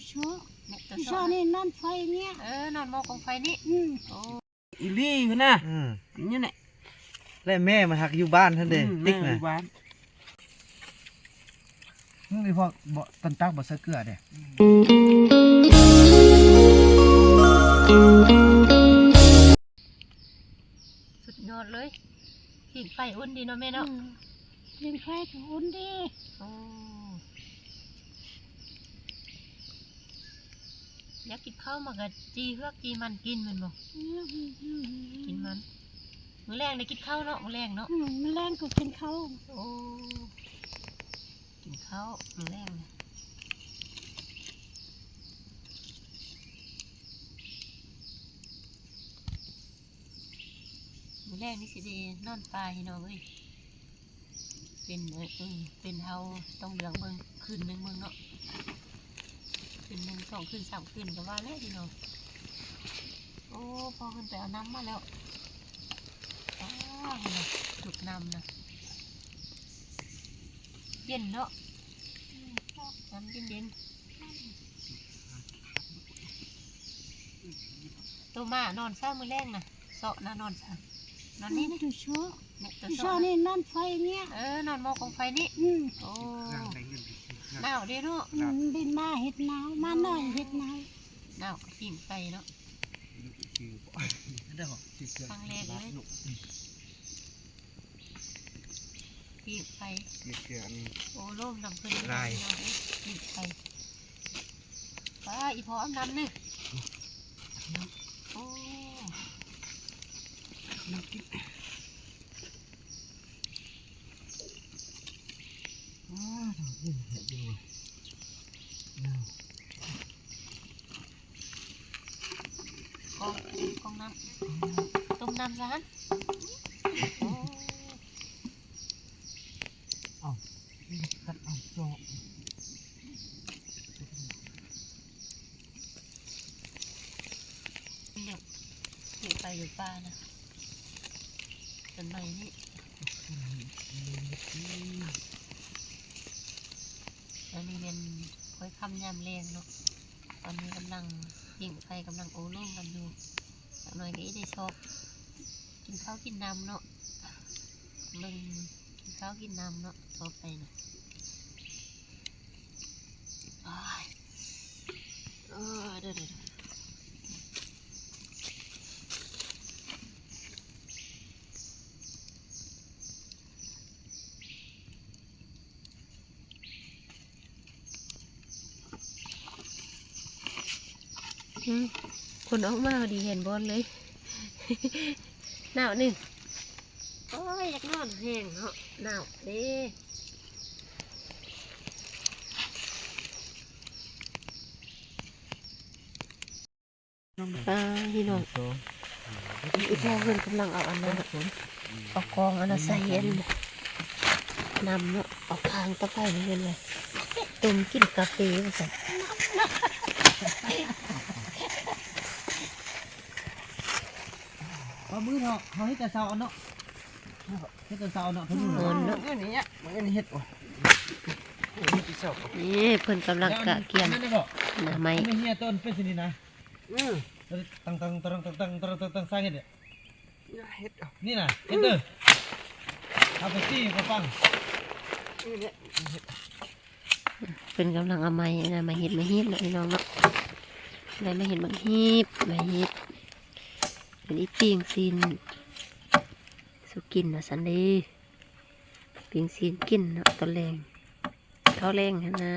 ໂຊະ ແມ່ນໂຕ ໂຊະ ໂຊະນີ້ນອນໄຟເນີ້ຍ ເອີ ນອນໝໍ້ກອງໄຟນີ້ ອືມ ໂອ້ ອີ່ຫຼີພຸ້ນນະ ອືມ ນີ້ແຫຼະ ແລະແມ່ມັນຫາກຢູ່ບ້ານຫັ້ນເດ້ ອືມ ຕິກນະ ແມ່ຢູ່ບ້ານ ມຶງນີ້ພໍບໍ່ ຕົ້ນຕັກບໍ່ໃສ່ເກືອເດ້ ອືມ ສຸດຍອດເລີຍ ຜິງໄຟອຸ່ນດີເນາະແມ່ເນາະ ອືມ ຜິງໄຟກໍອຸ່ນດີ ໂອ້ ຢາກກິນເຂົ້າມັນກໍຈີ່ເຮືອກຈີ່ມັນກິນແມ່ນບໍ່? ອືມ ກິນມັນ ມື້ແລງໄດ້ກິນເຂົ້າເນາະ ມື້ແລງເນາະ ອືມ ມື້ແລງກໍກິນເຂົ້າ ໂອ້ ກິນເຂົ້າມື້ແລງ ມື້ແລງນີ້ຊິໄດ້ນອນປ່າພີ່ນ້ອງເອີຍ ເປັນ ເອີ ເປັນເຮົາຕ້ອງເລືອກເບິ່ງ ຄືນໜຶ່ງເບິ່ງເນາະ ຄືນໜຶ່ງ ສອງຄືນ ສາມຄືນກໍວ່າແຫຼະພີ່ນ້ອງ ໂອ້ ພໍ່ເພິ່ນໄປເອົານ້ຳມາແລ້ວ ອ້າວ ທຸກນ້ຳນະ ເຢັນເນາະ ອືມ ນ້ຳເຢັນໆ ໂຕມ້ານອນຊະມື້ແລງນະ ເຊາະນະ ນອນຊະ ນອນນີ້ ໂຕໂຊະ ແມ່ນໂຕ ໂຕໂຊະ ໂຊະນີ້ນອນໄຟເນີ້ຍ ເອີ ນອນໝໍ້ກອງໄຟນີ້ ອືມ ໂອ້ ໜາວເດ້ເນາະ ອືມ ເປັນມ້າເຮັດໜາວ ມ້ານ້ອຍເຮັດໜາວ ໜາວກໍຜິງໄຟເນາະ ຄັ້ງແລກເລີຍ ປີ້ງໄຟ ໂອ້ ລົມນຳເພິ່ນ ພີ່ນ້ອງເອີຍ ປີ້ງໄຟ ປ້າ ອີ່ພໍ່ອາບນ້ຳນີ້ ໂອ້ ກອງ ກອງນ້ຳ ຕົ້ມນ້ຳຊະຫັ້ນ ໂອ້ ເອົາ ຕັດເອົາຈອກ ເຮັດໄປຢູ່ປ່ານະ ຕົ້ນໄມ້ນີ້ ອັນນີ້ແມ່ນຄ່ອຍຄ່ຳຍາມແລງເນາະ ຕອນນີ້ກຳລັງຜິງໄຟ ກຳລັງໂອ້ລົມກັນຢູ່ ຈັກໜ້ອຍກໍຊິໄດ້ຊອກ ກິນເຂົ້າກິນນ້ຳເນາະ ເບິ່ງ ກິນເຂົ້າກິນນ້ຳເນາະ ຕໍ່ໄປນະ ໂອ້ຍ ເອີ ເດີໆ ອືມ ຄົນອອກມາພໍດີເຫັນບ່ອນເລີຍ ໜາວນີ້ ໂອ້ຍ ຢາກນອນແຮງເນາະ ໜາວເດ້. ປ້າ ພີ່ນ້ອງ ອີ່ພໍ່ເພິ່ນກຳລັງເອົາອັນນັ້ນ ເອົາກອງອັນນັ້ນໃສ່ອັນນ້ຳເນາະ ເອົາຄາງຕະໄຄນີ້ເພິ່ນວ່າ ຕົ້ມກິນກາເຟວ່າຊັ້ນ ປາມື້ເນາະ ເຮົາເຮັດແຕ່ເຊົ້າເນາະ ເຮັດແຕ່ເຊົ້າເນາະ ເພິ່ນ ເອີ ມື້ອື່ນນີ້ ມື້ອື່ນເຮັດບໍ່ ນີ້ເພິ່ນກຳລັງກະກຽມໜ້າໄມ້ ເຮັດເນາະ ອືມ ຕັ້ງໆໆໆໆ ສ້າງເຮັດເດ້ ເຮັດ ນີ້ນະ ເຮັດເດີ ເອົາໄປຊີ້ໄປຝັງ ນີ້ແຫຼະ ເພິ່ນກຳລັງເອົາໄມ້ນະ ໄມ້ເຮັດ ໄມ້ຮີດເນາະ ພີ່ນ້ອງເນາະ ໄດ້ໄມ້ເຮັດ ໄມ້ຮີດ ໄມ້ຮີດ ເປັນອີ່ປີ້ງຊີ້ນສູ່ກິນວ່າຊັ້ນເດ້ ປີ້ງຊີ້ນກິນເນາະ ຕອນແລງ ເຂົ້າແລງຫັ້ນນະ.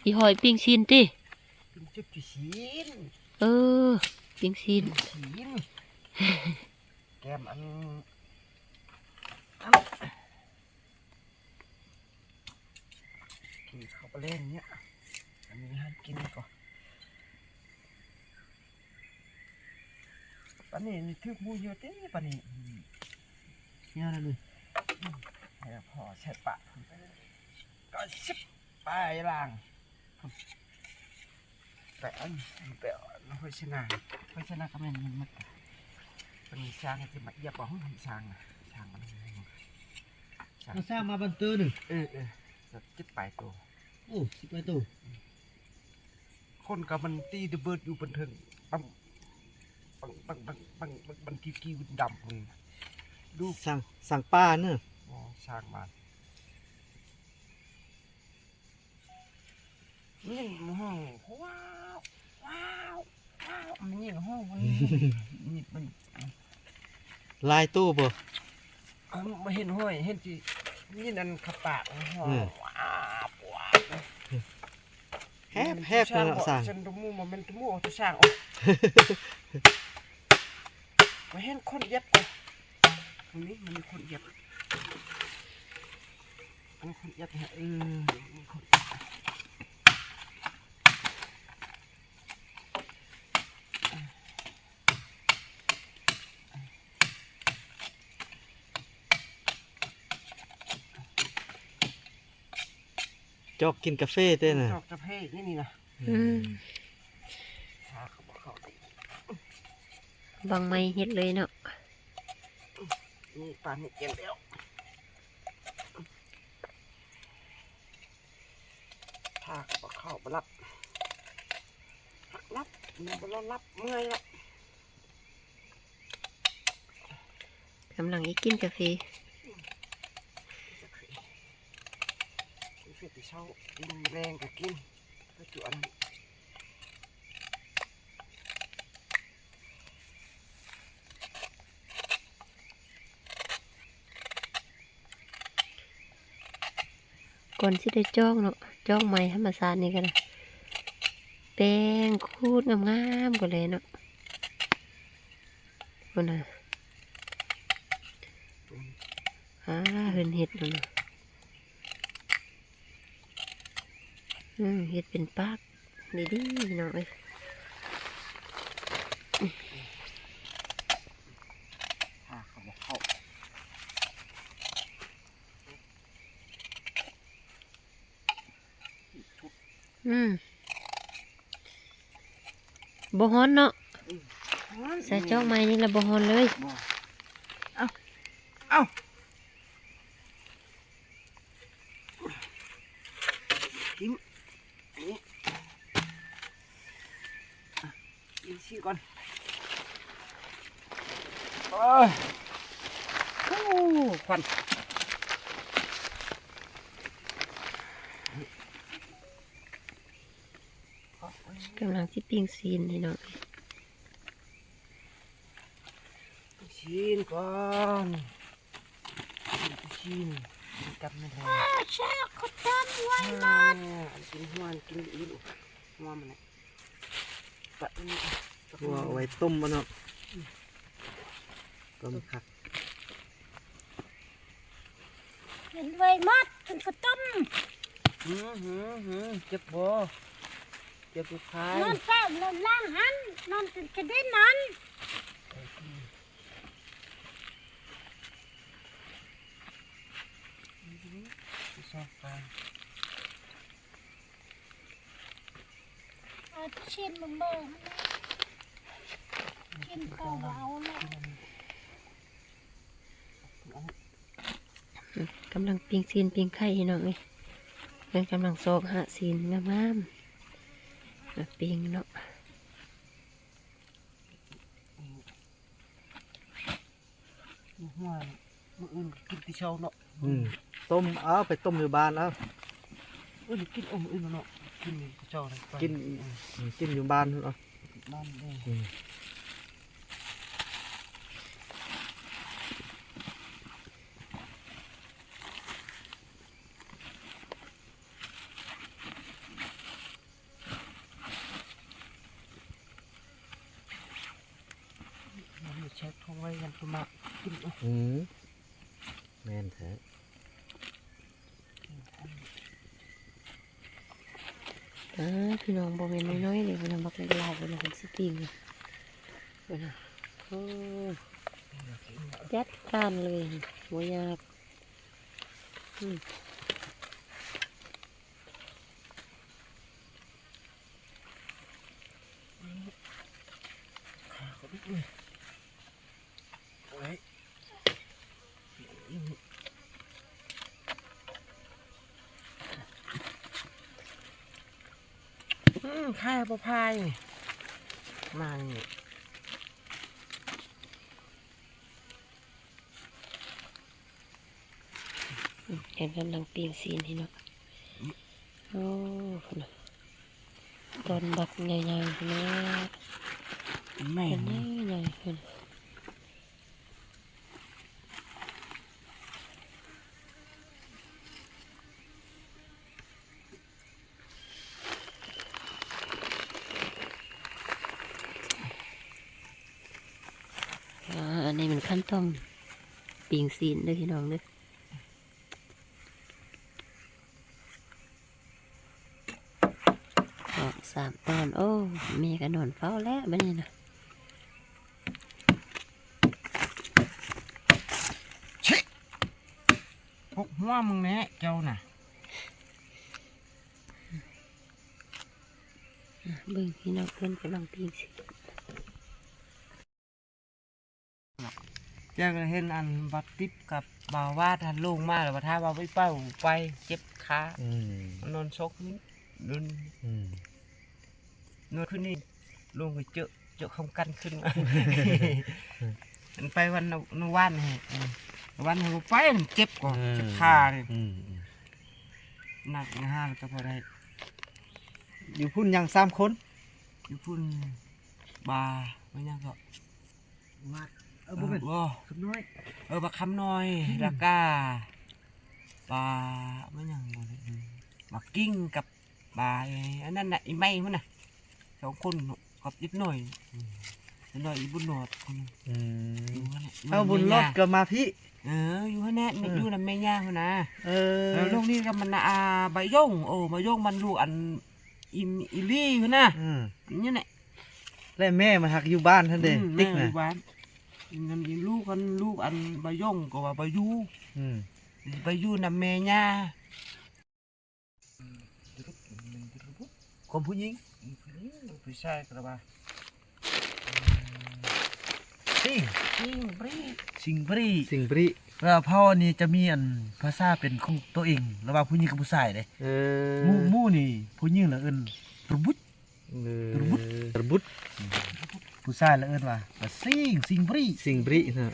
ອີ່ຫ້ອຍປີ້ງຊີ້ນຕິ? ປີ້ງຊີ້ນ. ເອີ ປີ້ງຊີ້ນ. ປີ້ງຊີ້ນ. ແກມອັນ ອັນ ກິນເຂົ້າປະແລງເນຍ ອັນນີ້ໃຫ້ກິນກ່ອນ ປັນ ນີ້ ນີ້ຖືກໝູເຍອະຕິປານນີ້ ເຍອະແລ້ວນີ້ ໃຫ້ພໍໃສ່ປາກ ກໍສິບປາຍລ່າງ ແປະອັນ ແປະອັນໂພຊະນາ ໂພຊະນາກໍແມ່ນມັນໝົດ ເພິ່ນສ້າງໃຫ້ຈະມາອຽບເອົາ ສ້າງນະ ສ້າງມັນ ມັນສ້າງມາບັນເຕີໜຶ່ງ ເອີ ເອີ ເຈັດປາຍໂຕ ໂອ້ ສິບປາຍໂຕ ຄົນກໍມັນຕີລະເບີດຢູ່ບັນເທິງ ປັງ ປັງ ມັນກີ້ໆ ດຳພຸ້ນ ດູ ສ້າງ ສ້າງປ່າເນາະ ອໍ ສ້າງມາ ຍິງຮ້ອງ ວ້າວ ວ້າວ ວ້າວ ມັນຍິງຮ້ອງ ມັນຍິງ ມັນ ຫຼາຍໂຕບໍ່? ເອີ ບໍ່ເຫັນຫ້ອຍ ເຫັນຊິຍິນອັນຂະປາກຮ້ອງ ເອີ ວ້າວ ວ້າວ ແຮບໆ ເນາະ ຊ່າງ ຊ່າງ ບໍ່ ຊ່າງຕະໝູ ບໍ່ແມ່ນຕະໝູ ເອົາແຕ່ຊ່າງອອກ ບໍ່ເຫັນຄົນຢຽບ ນີ້ມັນມີຄົນຢຽບ ອັນຄົນຢຽບ ເອີ ມີຄົນຢຽບ ຈອກກິນກາເຟເດ້ນະ ຈອກກາເຟນີ້ ນີ້ນະ ອືມ ບັງໄມ້ເຮັດເລີຍເນາະ ນີ້ປານນີ້ແກ່ນແລ້ວ ຖ້າກໍບໍ່ເຂົ້າບໍ່ຫຼັບ ຫຼັບ ມັນບໍ່ຫຼັບ ເມື່ອຍລະ ກຳລັງອີກກິນກາເຟ ກິນກາເຟແຕ່ເຊົ້າ ກິນແລງກໍກິນ ປະຈຸອັນ ກ່ອນຊິໄດ້ຈອກເນາະ ຈອກໄມ້ທຳມະຊາດນີ້ກໍໄດ້ ແປງຂູດງາມໆ ກໍແລເນາະ ພຸ້ນນະ ອາ ເພິ່ນເຮັດພຸ້ນນະ ອືມ ເຮັດເປັນປາກດີໆ ພີ່ນ້ອງເອີຍ ພາເຂົາບໍ່ເຂົ້າ ອືມ ບໍ່ຮ້ອນເນາະ ອືມ ໃສ່ຈອກໄມ້ນີ້ລະບໍ່ຮ້ອນເລີຍ ບໍ່ ເອົາ ເອົາ ຖິ້ມ ນີ້ ກິນຊີກ່ອນ ໂອ້ຍ ໂອ້ ຄວັນ ກຳລັງຊິປີ້ງຊີ້ນ ພີ່ນ້ອງ ປີ້ງຊີ້ນກ່ອນ ຊີ້ນ ກັບແມ່ນແລ້ວ ແຊບ ເຂົ້າຕົ້ມຫວານມາກ ກິນຫົວ ກິນອີກ ຫົວມັນນະ ປະອັນນີ້ ຫົວເອົາໄວ້ຕົ້ມເນາະ ອືມ ຕົ້ມຄັກ ກິນໄວ້ໝົດ ກິນເຂົ້າຕົ້ມ ຫື ຫື ຫື ເຈັບບໍ່? ເຈັບຢູ່ຄາຍ ນອນເຝົ້າ ນອນລ້າງຫັ້ນ ນອນກິນຂີ້ດິນຫັ້ນ ຊອກການ ເອົາຊິມເບິ່ງ ຊິມເຂົາເອົາແລ້ວ ກຳລັງປີ້ງຊີ້ນປີ້ງໄຂ່ ພີ່ນ້ອງເອີຍ ເພິ່ນກຳລັງຊອກຫາຊີ້ນງາມໆ ມາປີ້ງເນາະ. ຫົວ ມື້ອື່ນກໍກິນແຕ່ເຊົ້າເນາະ ອືມ ຕົ້ມ ເອົາໄປຕົ້ມຢູ່ບ້ານເອົາ ເອີ ກິນ ເອີ ມື້ອື່ນເນາະ ກິນແຕ່ເຊົ້າ ກິນ ອືມ ກິນຢູ່ບ້ານເນາະ ບ້ານເດີ ອືມ ແຊ່ທອງໄວ້ ຍັງປະມາດກິນ ອືມ ແມ່ນແທ້ ເອີ ພີ່ນ້ອງ ບໍ່ແມ່ນນ້ອຍໆເດ້ ເພິ່ນເອົາບັກຫຼາຍໆ ເພິ່ນເອົາເປັນສະຕິງ ເພິ່ນເອົາ ໂອ້ ຈັດການເລີຍ ບໍ່ຍາກ. ອືມ ອືມ ຂາຍບໍ່ພາຍ ມານີ້ ເພິ່ນກຳລັງປີ້ງຊີ້ນນີ້ເນາະ. ໂອ້ ພຸ້ນນະ ຕອນບັກໃຫຍ່ໆ ພຸ້ນນະ ແມ່ນ ໃຫຍ່ໆ ພຸ້ນ. ອ່າ ອັນນີ້ແມ່ນຂັ້ນຕອນປີ້ງຊີ້ນເດີພີ່ນ້ອງເດີ ສອງສາມຕອນ. ໂອ້ ແມ່ກໍນອນເຝົ້າແລ້ວບັດນີ້ນະ. ພວກຫົວມຶງແນ່ເຈົ້ານະ. ເບິ່ງພີ່ນ້ອງ ເພິ່ນກຳລັງປີ້ງຊີ້ນ ເຈົ້າກໍເຫັນອັນບາດຕິບກັບບ່າວວາດຫັ້ນລົງມາແລ້ວ ວ່າຖ້າວ່າໄປເປົ່າໄປເຈັບຂາ. ອືມ ນອນຊອກນີ້ ອືມ ນອນຄືນນີ້ລົງໄປເຈີ ເຈີຄຳກັນຂຶ້ນມາ ອັນໄປວັນນະ ນະວານນີ້ ເອີ ວັນນີ້ບໍ່ໄປ ມັນເຈັບກໍ ເອີ ເຈັບຂານີ້. ອືມ ໜັກນະ ຫາກໍບໍ່ໄດ້. ຢູ່ພຸ້ນຍັງສາມຄົນ ຢູ່ພຸ້ນ ບາ ວ່າຫຍັງເກາະ ວັດ ເອີ ບໍ່ແມ່ນ ເອີ ຄຳນ້ອຍ ເອີ ບັກຄຳນ້ອຍ ອືມ ແລ້ວກະ ບາ ວ່າຫຍັງ ບັກກິ້ງກັບ ບາ ອັນນັ້ນນະ ອີ່ໄມ້ພຸ້ນນະ ສອງຄົນເນາະ ກັບເດັກນ້ອຍ ອືມ ເດັກນ້ອຍອີ່ບຸນຫຼອດ ອືມ ຢູ່ຫັ້ນແຫຼະ ເອົາ ບຸນຫຼອດກໍມາພີ້ ເອີ ຢູ່ຫັ້ນແຫຼະ ເອີ ຢູ່ນຳແມ່ຍ່າພຸ້ນນະ. ເອີ ແລ້ວລູກນີ້ກໍມັນ ອ່າ ບາຢົງ ໂອ້ ບາຢົງມັນລູກອັນ ອີ່ ອີ່ລີພຸ້ນນະ ອືມ ນີ້ແຫຼະ. ແລະແມ່ມັນຫາກຢູ່ບ້ານຫັ້ນເດ້ ອືມ ຕິກນະ ແມ່ຢູ່ບ້ານ ມັນອີ່ລູກ ອັນລູກອັນບາຢົງກໍວ່າບາຢູ່ ອືມ ບາຢູ່ນຳແມ່ຍ່າ. ຄວາມຜູ້ຍິງ ຜູ້ຍິງ ຜູ້ຊາຍກໍວ່າ ຊິງ ຊິງບຣີ ຊິງບຣີ ຊິງບຣີ. ແລ້ວເຜົ່ານີ້ຈະມີອັນພາສາເປັນຂອງຕົວເອງ ລະຫວ່າງຜູ້ຍິງກັບຜູ້ຊາຍເດ້. ເອີ ໝູ່ ໝູ່ນີ້ຜູ້ຍິງລະເອີ້ນຕຣະບຸດ ເອີ ຕຣະບຸດ ຕຣະບຸດ. ອືມ ຜູ້ຊາຍລະເອີ້ນວ່າ ວ່າຊິງ ຊິງບຣີ ຊິງບຣີເນາະ.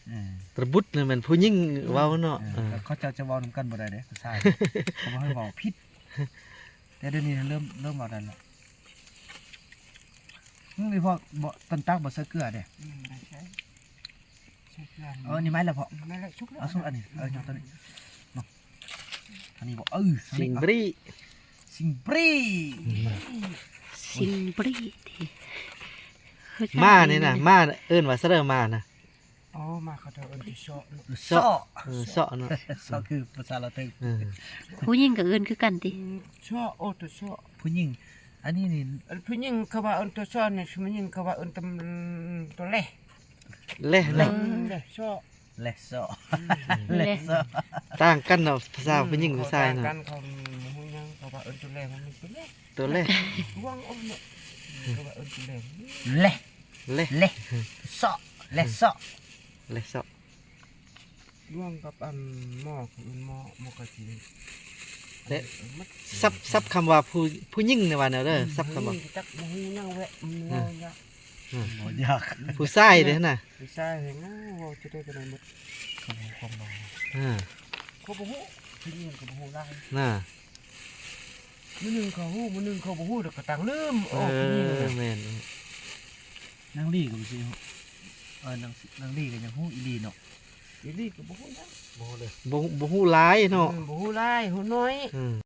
ເອີ ຕຣະບຸດນີ້ແມ່ນຜູ້ຍິງເວົ້າເນາະ. ເອີ ເອີ ເຂົາເຈົ້າຈະເວົ້ານຳກັນບໍ່ໄດ້ເດ້ ພາສາ ເຂົາບໍ່ໃຫ້ເວົ້າຜິດ. ແຕ່ດຽວນີ້ເລີ່ມ ເລີ່ມເວົ້າໄດ້ແລ້ວ. ອືມ ອີ່ພໍ່ ບໍ່ ຕອນຕັກບໍ່ໃສ່ເກືອເດ້. ອືມ ບໍ່ໃສ່ ໃສ່ເກືອ. ເອີ ນີ້ໄໝ້ແລ້ວພໍ່? ແມ່ນແລ້ວ ສຸກແລ້ວ. ເອົາສຸກອັນນີ້ ເອີ ຍອດຕົວນີ້ເນາະ. ອັນນີ້ບໍ່ ເອີ ຊິງບຣີ ຊິງບຣີ ຊິງບຣີ. ມ້ານີ້ນະ ມ້າເອີ້ນວ່າຊະເດີ ມ້ານະ. ອໍ ມາເຂົາເຈົ້າເອີ້ນເຊາະເນາະ ເຊາະ ເອີ ເຊາະເນາະ ເຊາະຄືພາສາລາວເຕີງ. ເອີ ຜູ້ຍິງກໍເອີ້ນຄືກັນຕິ? ອືມ ເຊາະ ໂອ ໂຕເຊາະ ຜູ້ຍິງ. ອັນນີ້ນີ້ ອັນຜູ້ຍິງເຂົາວ່າເອີ້ນໂຕເຊາະນີ້ ຜູ້ຍິງເຂົາວ່າເອີ້ນໂຕ ໂຕແລ ແລ ແລ ແລ ເຊາະ ແລ ເຊາະ ອືມ ແລ ແລ ເຊາະ. ຕ່າງກັນເນາະ ພາສາຜູ້ຍິງຜູ້ຊາຍເນາະ. ເຂົາຕ່າງກັນ ເຂົາບໍ່ຮູ້ຫຍັງ ເຂົາວ່າເອີ້ນໂຕແລ ມັນເປັນໂຕແລ ໂຕແລ ຫວັງອົບເນາະ ເຂົາວ່າເອີ້ນໂຕແລ ແລ ແລ ແລ ເຊາະ ແລ ເຊາະ ແລ ເຊາະ. ລວມກັບອັນໝໍ້ ຄືໝໍ້ ໝໍ້ກະຊິ ແລະ ສັບ ສັບຄຳວ່າຜູ້ ຜູ້ຍິງນີ້ວ່າແນວໃດ? ອືມ ສັບຄຳວ່າ ຜູ້ຍິງຈັກບໍ່ຮູ້ຫຍັງແວະ ມັນເວົ້າຍາກ ອືມ ເວົ້າຍາກ. ຜູ້ຊາຍເດ້ຫັ້ນນະ ຜູ້ຊາຍເຫັນເວົ້າຈະໄດ້ປານໃດໝົດ ຄຳ ຄວາມເວົ້າ ເອີ ເຂົາບໍ່ຮູ້ ຜູ້ຍິງກໍບໍ່ຮູ້ຫຼາຍນະ. ມື້ໜຶ່ງເຂົາຮູ້ ມື້ໜຶ່ງເຂົາບໍ່ຮູ້ ແລ້ວກໍຕ່າງລືມ. ເອີ ອອກນີ້ແມ່ນ ນາງລີກໍບໍ່ຊິຮູ້ ເອີ ນາງ ນາງລີກໍຍັງຮູ້ອີ່ຫຼີເນາະ ອີ່ຫຼີກໍບໍ່ຮູ້ຫຍັງ ບໍ່ຮູ້ເລີຍ ບໍ່ ບໍ່ຮູ້ຫຼາຍເນາະ. ອືມ ບໍ່ຮູ້ຫຼາຍ ຮູ້ໜ້ອຍ ອືມ.